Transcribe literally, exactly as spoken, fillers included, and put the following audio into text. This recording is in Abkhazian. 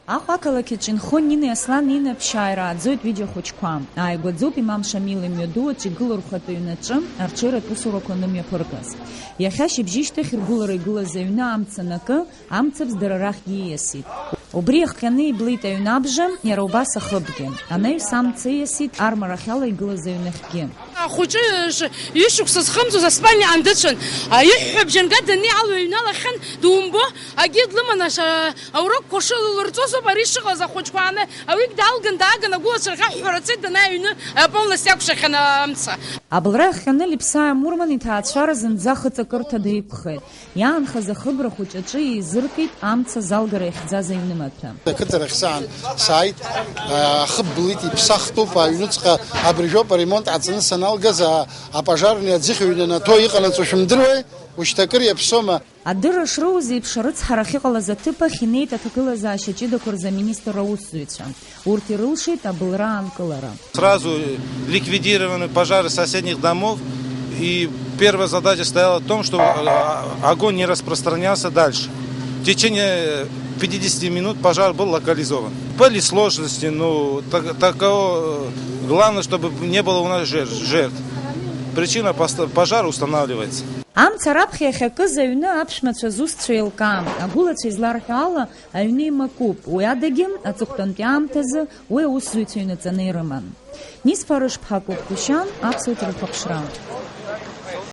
Аҟәа ақалақь аҿы инхо Нинеи Аслани инаԥшьааира ааӡоит ҩыџьа ахәыҷқәа. Ааигәаӡоуп Имам Шамил имҩаду аҿы игылоу рхатәы ҩнаҿы арҽеиратә усурақәа анымҩаԥыргаз. Иахьа шьыбжьышьҭахь ргәылара игылаз аҩны амца анакы, амцабз дара рахьгьы ииасит. Убри иахҟьаны иблит аҩны абжа, иара убас ахыбгьы. Анаҩс амца ииасит армарахьала игылаз аҩнахьгьы. Ахәыҷы ш-, ҩышықәса зхымҵуаз аспальниаҟны дыцәан. Аиҳәҳәабжь анга даниаало иҩналахьан, думбо, акгьы длыман, аша-, аурокқәа шылылырҵоз ауп ари шыҟаз ахәыҷқәа ааны. Ауигь даалган, дааган, агәылацәа рхьаҳәҳәара ҵеит, данааи аҩны, а, полностью иақәшахьан амца. Абылра иахҟьаны Лиԥсаа Мурман иҭаацәара зынӡа хыҵакырҭа даиқәхеит. Иаанхаз ахыбра хәыҷ аҿы еизыркит амца залгара иахьӡаз аҩнымаҭәа. Ақыҭарахь саан сааит, ахыб блит, иԥсахтәуп, аҩныҵҟа абыржәоуп аремонт ҟаҵаны саналгаз, а-, апожарни аӡыхь ҩнанаҭо иҟанаҵо шәымдыруеи? Ушьҭа акыр иаԥсома? Адырра шроуз еиԥш, арыцҳара ахьыҟалаз аҭыԥ ахь инеит аҭагылазаашьа ҷыдақәа рзы аминистр аусзуҩцәа. Урҭ ирылшеит абылра аанкылара. Сразу ликвидированы пожары соседних домов, и первая задача стояла в том, чтобы, э, огонь не распространялся дальше. В течение пятидесяти минут пожар был локализован. Были сложности, но так-, таково, э, главное, чтобы не было у нас жертв, жертв. Причина поста-, пожара устанавливается. Амца раԥхьа иахьакыз аҩны аԥшәмацәа зусҭцәа еилкаам. Агәылацәа изларҳәо ала, аҩны имакуп. Уи адагьы, аҵыхәтәантәи аамҭазы уи аусзуҩцәа иҩнаҵаны ирыман. Нисфа Рышԥҳа, Кәыԥ Гәышьан, Аԥсуа телехәаԥшра.